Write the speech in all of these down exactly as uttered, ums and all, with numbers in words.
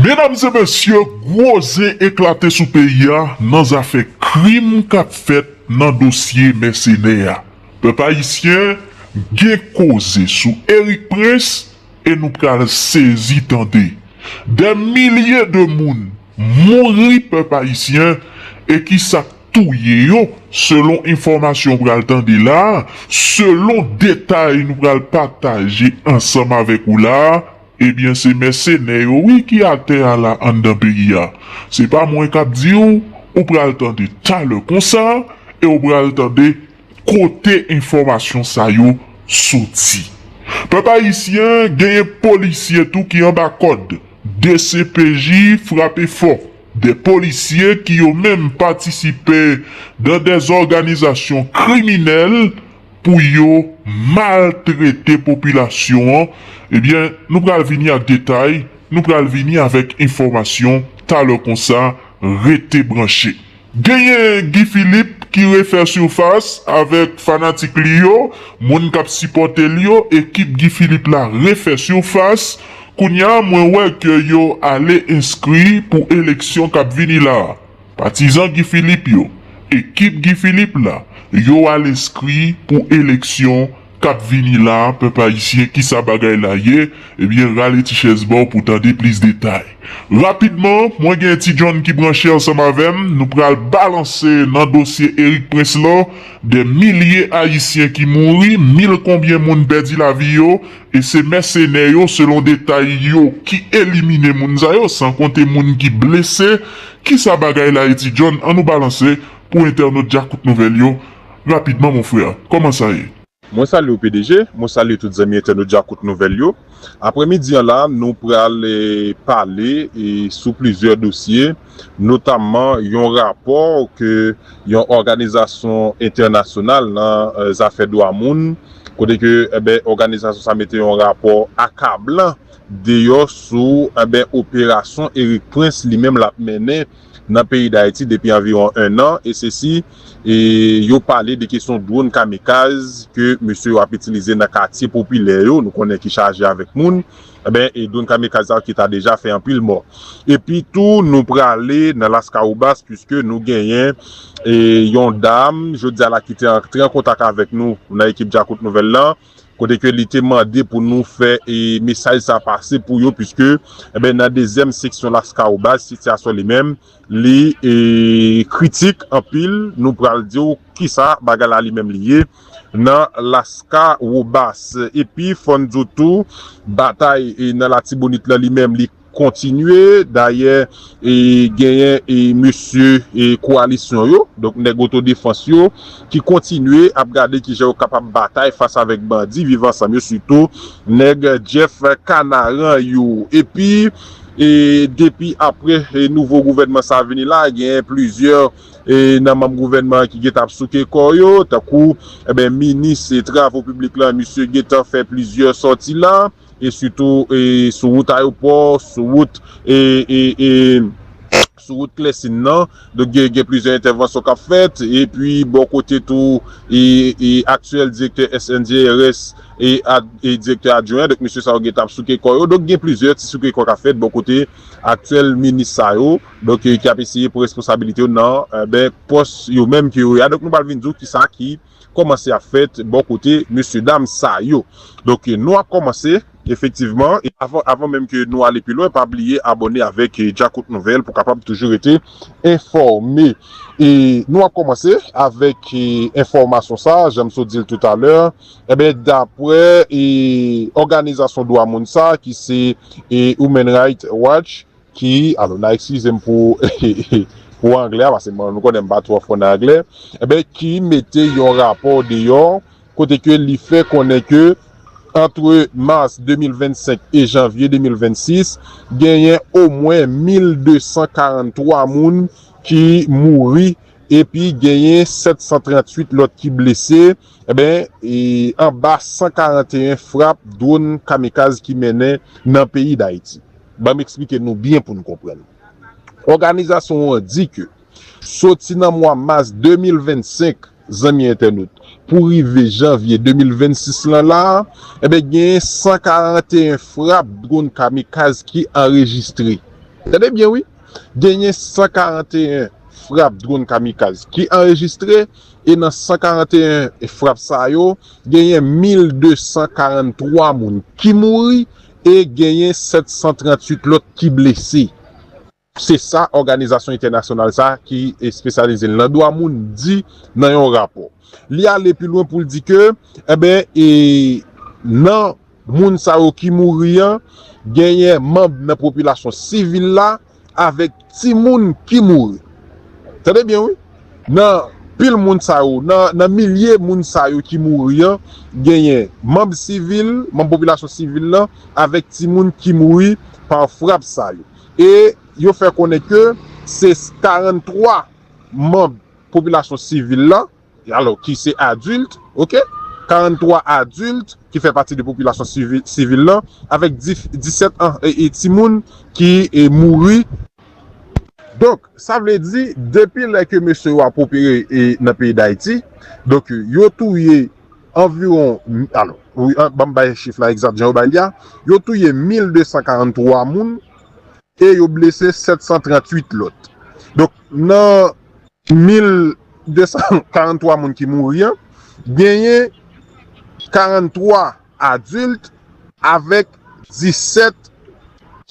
Medam e mesye, gwo zen eklate sou peyi a nan zafè krim k ap fèt nan dosye mèsenè a. Pèp ayisyen, gen koze sou Erik Prince e nou pral sezi tande. Dè milye de moun mouri, pèp ayisyen, e ki sa k touye yo, selon enfòmasyon w pral tande la a, selon detay nou pral pataje ansanm avèk ou la a, ebyen, se mèsenè yo, wi, ki atè a la anndan peyi a. Se pa mwen k ap di w, ou pral tande talè konsa, e ou pral tande kote enfòmasyon sa yo soti. Pèp ayisyen, genyen polisye tou ki anba kòd. D C P J frape fò. De polisye ki yo menm patisipe dan de zòganizasyon kriminèl pou yo maltrete popilasyon an, ebyen, nou pral vini ak detay, nou pral vini avèk enfòmasyon talè konsa, rete branche. Genyen Guy Philippe ki refè sifas avèk fanatik li yo, moun k ap sipòte l yo, ekip Guy Philippe la refè sifas. Kounye a, mwen wè ke yo ale enskri pou eleksyon k ap vini la a. Patizan Guy Philippe yo, ekip Guy Philippe la, yo al enskri pou eleksyon k ap vini la a, pèp ayisyen, kisa bagay la ye? Ebyen, rale ti chèz ba w pou tande plis detay. Rapidman, mwen gen Ti John ki branche ansanm avè m. Nou pral balanse nan dosye Erik Prince la. De milye ayisyen ki mouri, mil konbyen moun pèdi lavi yo, e se mèsenè yo, selon detay yo, ki elimine moun sa yo, san konte moun ki blese. Kisa bagay la ye, Ti John? Ann nou balanse pou entènot Djakout Nouvèl yo. Rapidman, mon frè, kòman sa ye? Mwen salye w, P D G, mwen salye tout zanmi entènot Djakout Nouvèl yo. Aprèmidi an la, nou pral, eh, pale, eh, sou plizyè dosye, notamman yon rapò ke yon òganizasyon entènasyonal nan, eh, zafè dwa moun, kote ke, enben, òganizasyon sa mete yon rapò akablan deyò sou, enben, operasyon Erik Prince li menm l ap mennen nan peyi Dayiti depi anviwon en an, e sesi, e yo pale de kesyon dwòn kamikaz ke mesye yo ap itilize nan katye popilè yo, nou konnen ki chaje avèk moun, enben, e dwòn kamikaz sa yo ki ta deja fè anpil mò. Epi tou, nou prale nan Laskawobas, piske nou genyen, e, yon dam, jodi a la, ki te antre an kontak avèk nou nan ekip Djakout Nouvèl lan, kote ke li te mande pou nou fè, e, mesaj sa pase pou yo, piske, enben, nan dezyèm seksyon Laskawobas, sitiyasyon li menm, li, e, kritik anpil. Nou pral di w kisa bagay la li menm li ye nan Laskawobas. Epi, fò n di w tou, batay, e, nan Latibonit lan li menm, li kontinye. Dayè, e, genyen, e, mesye, e, kowalisyon yo, donk nèg otodefans yo, ki kontinye ap gade kijan yo kapab batay fas avèk bandi Viv Ansanm yo, sitou nèg Jeff Kanaran yo. Epi, e, depi apre, e, nouvo gouvènman sa vini la, genyen plizyè, e, nan manm gouvènman an ki gentan ap souke kò yo, tankou, enben, minis, e, travo piblik lan, misye gentan fè plizyè sòti la, e sitou, e, sou wout ayewopò, sou wout, e, e, e, sou wout Klèsin nan. Donk, gen, gen plizyè entèvansyon k ap fèt. Epi, bò kote tou, e, e, aktyèl direktè S N D R S e, ad, e direktè adjwen an. Donk, mesye sa yo gentan ap souke kò yo. Donk, gen plizyè ti souke kò k ap fèt bò kote aktyèl minis sa yo. Donk, e, ki ap eseye pran responsabilite yo nan, e, ben, pòs yo menm ke yo ye a. Donk, nou pral vin di w kisa ki kòmanse ap fèt bò kote mesye dam sa yo. Donk, nou ap kòmanse, efektivman, e avan, avan menm ke nou ale pi lwen, pa bliye abòne avèk, e, Djakout Nouvèl pou kapab toujou rete enfòme. E nou ap kòmanse avèk, e, enfòmasyon sa, jan m sot di l toutalè, enben, daprè, e, òganizasyon dwa moun sa, ki se, e, Human Rights Watch, ki, alò, n a eskize m pou, pou anglè a, paske mwen, nou konnen m pa twò fò nan anglè, enben, ki mete yon rapò deyò, kote ke li fè konnen ke antre mas de mil vennsenk e janvye de mil vennsis, genyen omwen mil de san karanntwa moun ki mouri, epi genyen sèt san tranntuit lòt ki blese, enben, e anba san karanteyen frap dwòn kamikaz ki mennen nan peyi Dayiti. Ban m eksplike nou byen pou n konprann. Òganizasyon an di ke soti nan mwa mas de mil vennsenk, zanmi entènot, pou rive janvye de mil vennsis lan la, enben, genyen san karanteyen frap dwòn kamikaz ki anrejistre. Tande byen, wi. Genyen san karanteyen frap dwòn kamikaz ki anrejistre, e nan san karanteyen frap sa yo, genyen mil de san karanntwa moun ki mouri e genyen sèt san tranntuit lòt ki blese. Se sa òganizasyon entènasyonal sa ki espesyalize l nan dwa moun di nan yon rapò. Li ale pi lwen pou l di ke, enben, e, nan moun sa yo ki mouri an, genyen manm nan popilasyon sivil la avèk timoun ki mouri. Tande byen, wi. Nan pil moun sa yo, nan, nan milye moun sa yo ki mouri an, genyen manm sivil, manm popilasyon sivil lan, avèk timoun ki mouri pa frap sa yo. E yo fè konnen ke se karanntwa manm popilasyon sivil lan, alò, ki se adilt, oke? Karanntwa adilt ki fè pati de popilasyon sivil, sivil lan, avèk dis, disèt an, e, e timoun ki, e, mouri. Donk, sa vle di, depi lè ke mesye yo ap opere, e, nan peyi Dayiti, donk, yo touye anviwon, alò, wi, an, ban m bay chif la egzat jan yo bay li a, yo touye mil de san karanntwa moun e yo blese sèt san tranntuit lòt. Donk, nan mil de san karanntwa moun ki mouri an, genyen karanntwa adilt avèk disèt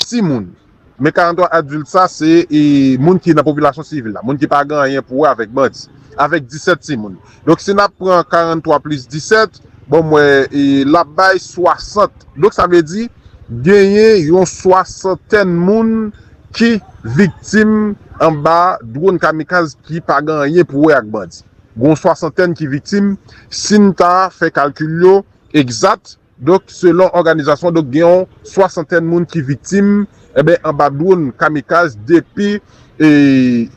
timoun. Men karanntwa adilt sa, se, e, moun ki nan popilasyon sivil la, moun ki pa gen anyen pou wè avèk bandi, avèk disèt timoun. Donk, si n ap pran karanntwa plis disèt, bon, m wè, e, l ap bay swasant. Donk, sa vle di, genyen yon swasantèn moun ki viktim anba dwòn kamikaz ki pa gen anyen pou wè ak bandi. Gon swasantèn ki viktim, si n ta fè kalkil yo egzat, donk, selon òganizasyon, donk, gen yon swasantèn moun ki viktim, enben, anba dwòn kamikaz depi, e,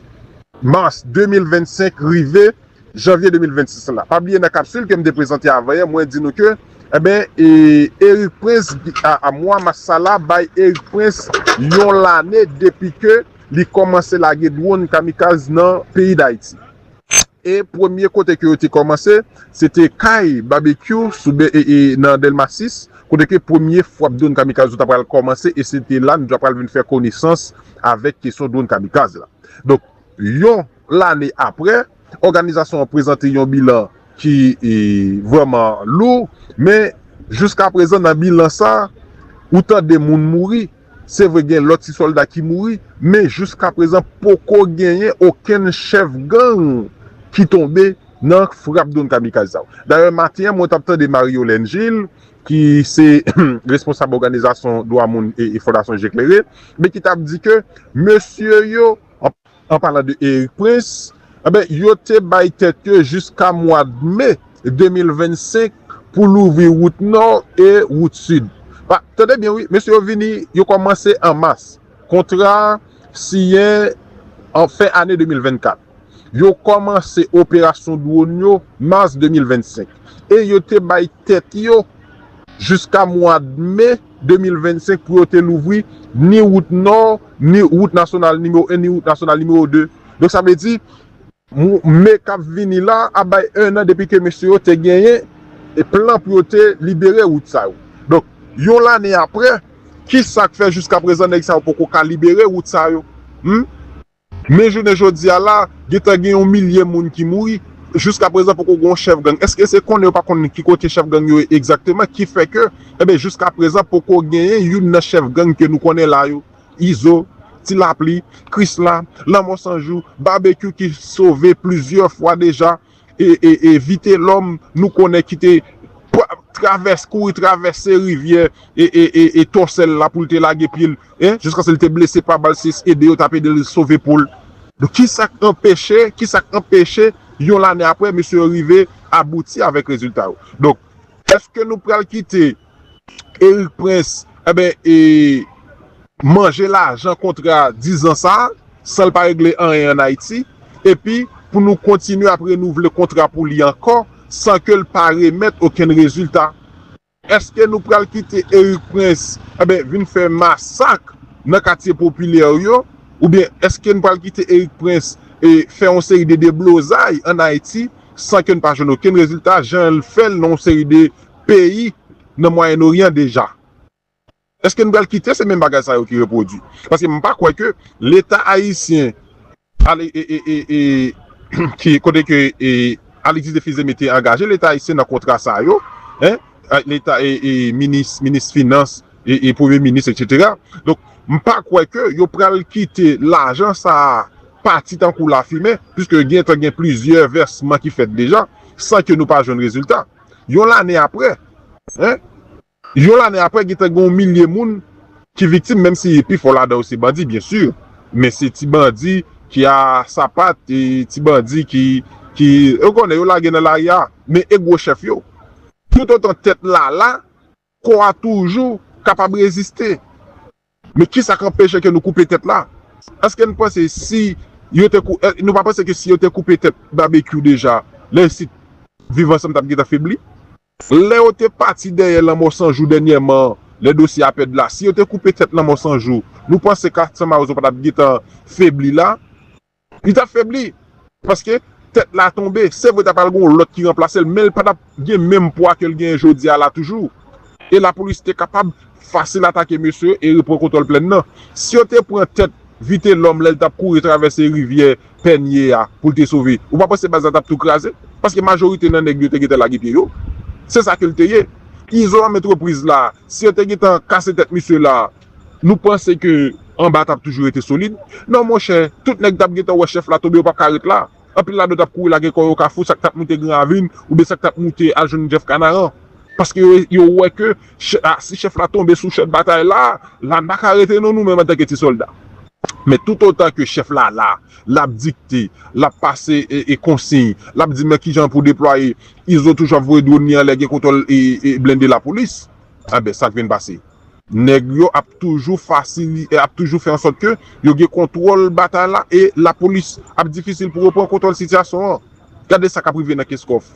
mas de mil vennsenk rive janvye de mil vennsis la. Pa bliye nan kapsil ke m te prezante avan yè, mwen di nou ke, enben, e, Erik Prince, a, a mwa mas sa la, bay Erik Prince yon lane depi ke li kòmanse lage dwòn kamikaz nan peyi Dayiti. E premye kote ke yo te kòmanse, se te kay Babekyou sou be, e, e, nan Dèlma sis, kote ke premye frap dwòn kamikaz yo ta pral kòmanse, e se te la nou ta pral vin fè konesans avèk kesyon dwòn kamikaz la. Donk, yon lane apre, òganizasyon an prezante yon bilan ki, e, vrèman lou, men jiska prezan nan bilan sa, ou tande moun mouri, se vre gen lòt ti sòlda ki mouri, men jiska prezan poko genyen okenn chèf gang ki tonbe nan frap dwòn kamikaz sa yo. Dayè, maten an, mwen t ap tande Marie Yolène Gilles, ki se responsab òganizasyon dwa moun e, e Fondasyon Je Klere, men ki t ap di ke mesye yo, an, an palan de Erik Prince, enben, yo te bay tèt yo jiska mwa de me de mil vennsenk pou louvri wout nò e wout sid. Pa, tande byen, wi, mesye yo vini, yo kòmanse an mas. Kontra siyen an fen ane de mil vennkat. Yo kòmanse operasyon dwòn yo mas de mil vennsenk. E yo te bay tèt yo jiska mwa de me de mil vennsenk pou yo te louvri ni wout nò, ni wout nasyonal nimewo en, ni wout nasyonal nimewo de. Donk, sa vle di, mou-, me k ap vini la ap bay en an depi ke mesye yo te genyen e plan pou yo te libere wout sa yo. Donk, yon lane apre, ki sa k fè jiska prezan nèg sa yo poko ka libere wout sa yo? Hmm? Men jounen jodi a la, gentan gen yon milye moun ki mouri, jiska prezan poko gen yon chèf gang. Èske se konnen yo pa konn ki kote chèf gang yo ye egzakteman ki fè ke, enben, jiska prezan poko genyen youn nan chèf gang ke nou konnen la yo? Izo, Ti Lapli, Krisla, Lanmò San Jou, Babekyou ki sove plizyè fwa deja, e, e, e Vitelòm, nou konnen ki te pa-, travès-, kouri travèse rivyè e, e, e, e Tòsèl la pou l te lage pye l, en, jiskaske l te blese pa bal, se ede yo t ap ede l sove po l. Donk, ki sa k anpeche, ki sa k anpeche yon lane apre, mesye yo rive abouti avèk rezilta yo? Donk, èske nou pral kite Erik Prince, enben, e, manje lajan kontra diz an sa a, san l pa regle anyen ann Ayiti, epi pou nou kontinye ap renouvle kontra pou li ankò, san ke l pa remèt okenn rezilta? Èske nou pral kite Erik Prince, enben, vin fè masak nan katye popilè yo? Oubyen èske nou pral kite Erik Prince, e, fè yon seri de deblozay ann Ayiti san ke n pa jwenn okenn rezilta, jan l fè l nan yon seri de peyi nan Mwayen Oryan deja? Èske nou pral kite se menm bagay sa yo ki repwodui? Paske m pa kwè ke Leta ayisyen, ale, e, e, e, e, ki, kote ke, e, Alexis Défils-Aimé te angaje Leta ayisyen nan kontra sa yo, en, Leta, e, e, minis, minis finans, e, e premye minis, etsetera. Donk, m pa kwè ke yo pral kite lajan sa a pati tankou lafimen, piske gentan gen plizyè vèsman ki fèt deja, san ke nou pa jwenn rezilta. Yon lane apre, en, yon lane apre, gentan gen yon milye moun ki viktim, menm si pi fò ladan yo se bandi, byen si. Men se ti bandi ki a sapat, e ti bandi ki, ki, ou konnen, yo lage nan lari a, men e gwo chèf yo. Toutotan tèt la la, kò a toujou kapab reziste. Men kisa k anpeche ke nou koupe tèt la? Èske n panse si yo te kou-, eh, nou pa panse ke si yo te koupe tèt Babekyou deja, lè isit Viv Ansanm t ap gentan febli? Lè yo te pati dèyè Lanmò San Jou dènyèman, lè dosye a pèd la, si yo te koupe tèt Lanmò San Jou, nou panse Katya Mawozo pa t ap gentan febli la? Li t ap febli. Paske tèt la tonbe. Se vre, ta pral gen yon lòt ki ranplase l, men l pa t ap gen menm pwa ke l genyen jodi a la toujou. E lapolis te kapab fasil atake mesye e repran kontwòl plèn nan. Si yo te pran tèt Vitelhomme lè l t ap kouri travèse rivyè Pènye a pou l te sove, ou pa panse baz la t ap tou kraze? Paske majorite nan nèg yo te gentan lage pye yo. Se sa ke l te ye. Izolan Antrepriz la, si yo te gentan kase tèt misye la, nou panse ke anba t ap toujou rete solid? Non, monchè, tout nèg t ap gentan wè chèf la tonbe, yo p ap ka ret la. Anpil ladan yo t ap kouri lage kò yo Kafou, sa k t ap moute Gran Ravin, oubyen sa k t ap moute al jwenn Jeff Kanaran. Paske yo, yo wè ke chè-, a, si chèf la tonbe sou chèn batay la, la n pa ka rete non, nou menm antanke ti sòlda. Men toutotan ke chèf la la, l ap dikte, l ap pase, e, e, konsiy, l ap di men kijan pou deplwaye, Izo toujou ap voye dwòn li anlè, gen kontwòl, e, e, blende lapolis. Enben, sa k vin pase? Nèg yo ap toujou fasili-, ap toujou fè ansòt ke yo gen kontwòl batay la e lapolis ap difisil pou reprann kontwòl sitiyasyon an. Gade sa k ap rive nan Kenskòf.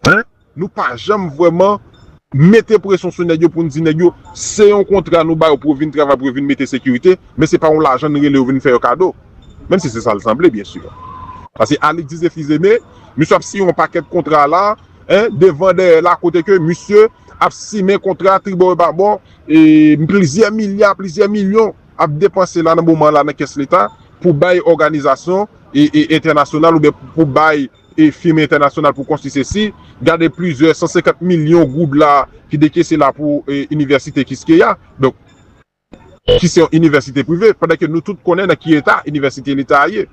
Hein? Nou pa janm vrèman mete presyon sou nèg yo pou n di nèg yo, se yon kontra nou ba yo pou yo vin travay, pou yo vin mete sekirite, men se pa yon lajan n rele yo vin fè yo kado. Menm si se sa l sanble, byen si. Paske Alix Dize Fils-Aimé, misye ap siyen yon pakèt kontra la, en, devan dèyè la, kote ke misye ap simen kontra tribò e babò, e plizyè milya, plizyè milyon ap depanse la nan moman la nan kès leta pou bay òganizasyon e, e entènasyonal oubyen pou bay e fim entènasyonal pou konstwi sesi. Gade plizyè san senkant milyon goud la ki dekese la pou, e, inivèsite Kiskeya. Donk, ki se yon inivèsite prive, pandan ke nou tout konnen nan ki eta inivèsite leta a ye.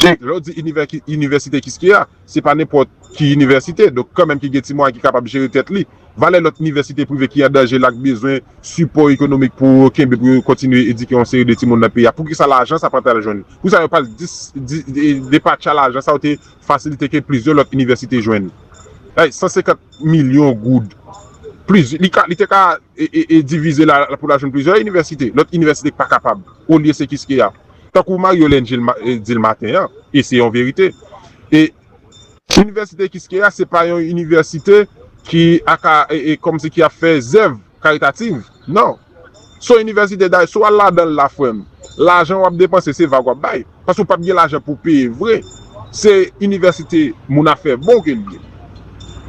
Lè w di inivè-, inivèsite Kiskeya, se pa nenpòt ki inivèsite, donk kanmenm ki gen ti mwayen ki kapab jere tèt li. Valè lòt inivèsite prive ki an danje la, k bezwen sipò ekonomik pou yo kenbe, pou yo kontinye edike yon seri de timoun nan peyi a. Poukisa lajan sa pa t al jwenn? Poukisa yo pa al dis-, di-, di-, depatcha lajan sa yo te fasilite ke plizyè lòt inivèsite jwenn? Ay, san senkant milyon goud. Pliz-, li ka, li te ka, e, e, e divize la, la pou l al jwenn plizyè inivèsite. Lòt inivèsite k pa kapab. Olye se Kiskeya. Tankou Mario Lane di l ma-, e, di l maten an, e se yon verite. E inivèsite Kiskeya, se pa yon inivèsite ki aka, e, e, kòmsi ki ap fè zèv karitativ. Non. Se yon inivèsite, dayè, si w al ladan l la, frè m, lajan w ap depanse, se vag w ap bay. Paske w p ap gen lajan pou peye vre. Se inivèsite moun afè bon ke l ye.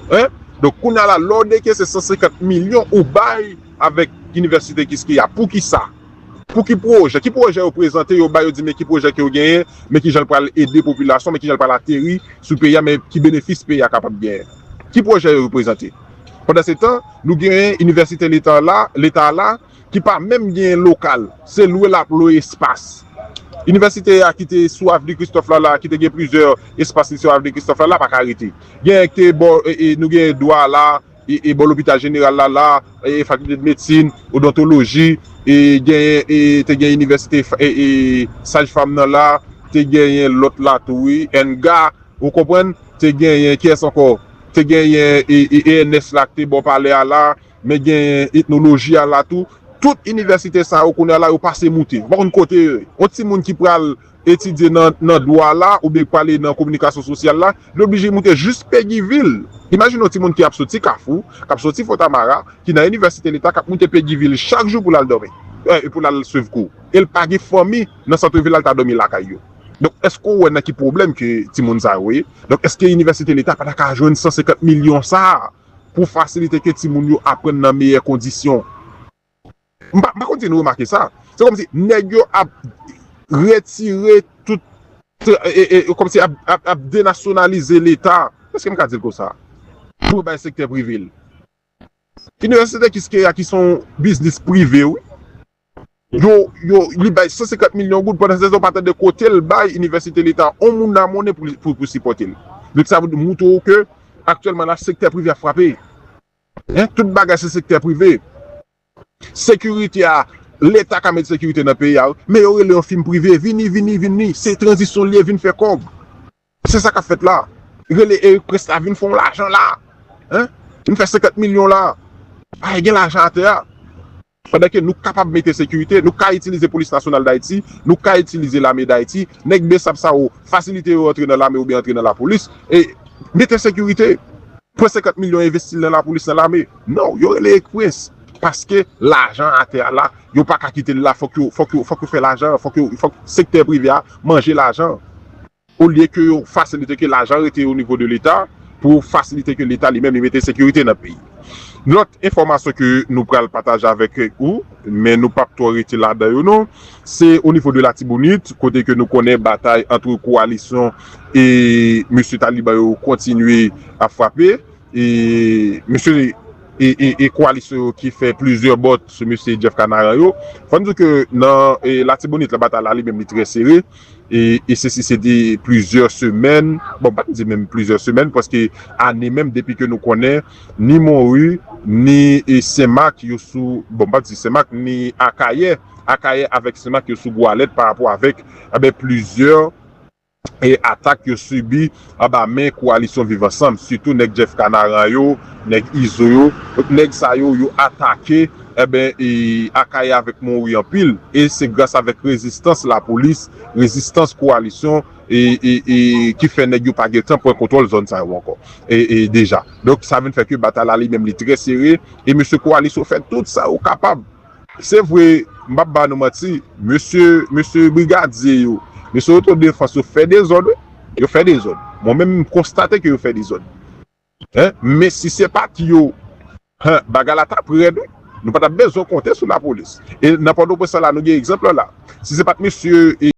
Hein? Donk, kounye a la, lè w dekese san senkant milyon ou bay avèk inivèsite Kiskeya, poukisa? Pou ki pwojè? Ki pwojè yo prezante, yo bay, yo di men ki pwojè ke yo genyen, men kijan l pral ede popilasyon, men kijan l pral ateri sou peyi a, men ki benefis peyi a kapab genyen? Ki pwojè yo prezante? Pandansetan, nou genyen inivèsite leta la, leta la, ki pa menm genyen lokal, se lwe l ap lwe espas. Inivèsite a ki te sou avni Kristòf la, la, ki te gen plizyè espas li sou avni Kristòf la, la, pa ka rete. Genyen ki te bò, e, e, nou genyen dwa la, e, e bò lopital jeneral la la, e, e fakilte de medsin, odontoloji, e genyen, e te gen inivèsite fa-, e, e sajfanm nan la, te genyen lòt la tou, wi, ENGA, ou konprann, te genyen, kiyès ankò? Te genyen, e, e, E N S la, ki te bò palè a la, men genyen etnoloji a la tou. Tout inivèsite sa yo, kounye a la, yo pase moute. Ou pa konn kote yo ye. Yon timoun ki pral etidye nan, nan dwa la, oubyen k prale nan kominikasyon sosyal la, li oblije moute jis Pegivil. Imajine yon timoun ki ap soti Kafou, k ap soti Fontamara, ki nan inivèsite leta, k ap moute Pegivil chak jou pou l al dòmi, e, pou l al swiv kou. E l pa gen fanmi nan sant vil la, l ta dòmi lakay yo. Donk, èske w wè nan ki pwoblèm ke timoun sa yo ye? Donk, èske inivèsite leta pa ta ka jwenn san senkant milyon sa a pou fasilite ke timoun yo aprann nan meyè kondisyon? M pa, m pa konn si nou remake sa. Se kòmsi nèg yo ap retire tout, e, e, e, kòmsi ap, ap, ap denasyonalize Leta. Èske m ka di l konsa? Pou bay sektè prive l. Inivèsite Kiskeya ki se yon biznis prive, wi. Yo, yo, li bay san senkant milyon goud pandan se sa w pa tande kote l bay Inivèsite Leta yon moun nan monnen pou, pou, pou sipòte l. Donk sa vle di montre w ke aktyèlman la sektè prive ap frape. Hein? Tout bagay se sektè prive. Sekirite a, Leta ka met sekirite nan peyi a, wi. Men yo rele yon fim prive, vini, vini, vini. Se tranzisyon l ye, vin fè kòb. Se sa k ap fèt la. Rele Eric Prince la, vin fè yon lajan la. Hein? Vin fè senkant milyon la. Ay, gen lajan atè a. Pandan ke nou kapab mete sekirite, nou ka itilize Polis Nasyonal Dayiti, nou ka itilize Lame Dayiti, nèg besap sa yo, fasilite yo antre nan lame oubyen antre nan lapolis, e mete sekirite. Pran senkant milyon envesti l nan lapolis, nan lame. Non, yo rele Eric Prince. Paske lajan atè a la, yo pa ka kite l la, fòk yo, fòk yo, fòk yo fè lajan, fòk yo, fòk sektè prive a manje lajan. Olye ke yo fasilite ke lajan rete o nivo de Leta, pou fasilite ke Leta li menm li mete sekirite nan peyi. Lòt enfòmasyon ke nou pral pataje avèk ou, men nou p ap twò rete ladan yo non, se o nivo de Latibonit, kote ke nou konnen batay ant kowalisyon e mesye Taliban yo kontinye ap frape. E mesye e, e, e kowalisyon yo ki fè plizyè bòt sou mesye Jeff Kanaran yo. Fò n di ke nan e, Latibonit la batay la li menm li trè sere. E, e se, se, se de plizyè semèn, bon, m pa t di menm plizyè semèn, paske ane menm depi ke nou konnen, ni Monwi, ni e, Senmak, yo sou, bon, m pa t di Senmak, ni Akayè, Akayè avèk Senmak, yo sou gwalèt pa rapò avèk, enben, plizyè e atak yo sibi anba men kowalisyon Viv Ansanm, sitou nèg Jeff Kanaran yo, nèg Izo yo. Donk, nèg sa yo, yo atake, enben, e, Akayè avèk Monwi anpil. E se gras avèk rezistans lapolis, rezistans kowalisyon, e, e, e, ki fè nèg yo pa gentan pran kontwòl zòn sa yo ankò. E, e deja. Donk, sa vin fè ke batay la li menm li trè sere. E mesye kowalisyon fè tout sa yo kapab. Se vre, m p ap ba nou manti, mesye, mesye brigadye yo, mesye otodefans yo fè dezòd, wi. Yo fè dezòd. Mwen menm, m konstate ke yo fè dezòd. Hein? Men si se pa t yo, hein, bagay la t ap rèd, wi. Nou pa t ap bezwen konte sou lapolis. E nan Pòtoprens la, nou gen egzanp la. Si se pa t mesye, e,